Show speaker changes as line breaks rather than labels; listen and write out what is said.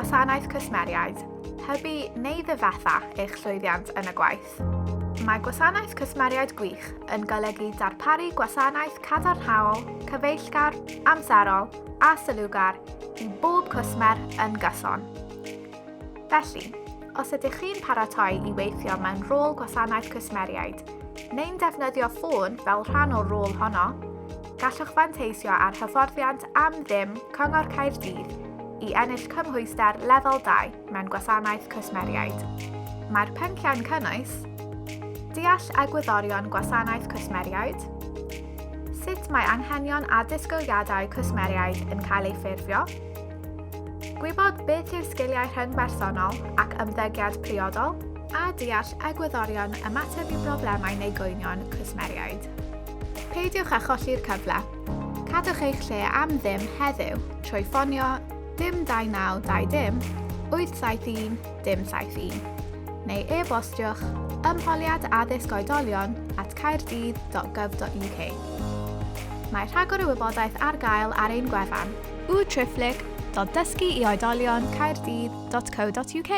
gwasanaeth cwsmeriaid hybu neu ddifetha eich llwyddiant yn y gwaith. Mae gwasanaeth cwsmeriaid gwych yn golygu darparu gwasanaeth cadarnhaol, cyfeillgar, amserol a sylwgar i bob cwsmer yn gyson. Felly, os ydych chi'n paratoi i weithio mewn rôl gwasanaeth cwsmeriaid, neu'n defnyddio ffôn fel rhan o'r rôl honno, gallwch fanteisio ar hyfforddiant am ddim Cyngor Caerdydd i ennill cymhwyster Lefel 2 mewn Gwasanaeth Cwsmeriaid. Mae'r pynciau'n cynnwys Deall egwyddorion gwasanaeth cwsmeriaid, sut mae anghenion a disgwyliadau cwsmeriaid yn cael eu ffurfio, gwybod beth yw sgiliau rhyngbersonol ac ymddygiad priodol, a deall egwyddorion ymateb i broblemau neu gwynion cwsmeriaid. Peidiwch â cholli'r cyfle. Cadwch eich lle am ddim heddiw trwy ffonio dim 2920 871 dim 71 neu e-bostiwch ymholiad addysg oedolion at caerdydd.gov.uk. Mae rhagor o wybodaeth ar gael ar ein gwefan www.dysguioedolioncaerdydd.co.uk.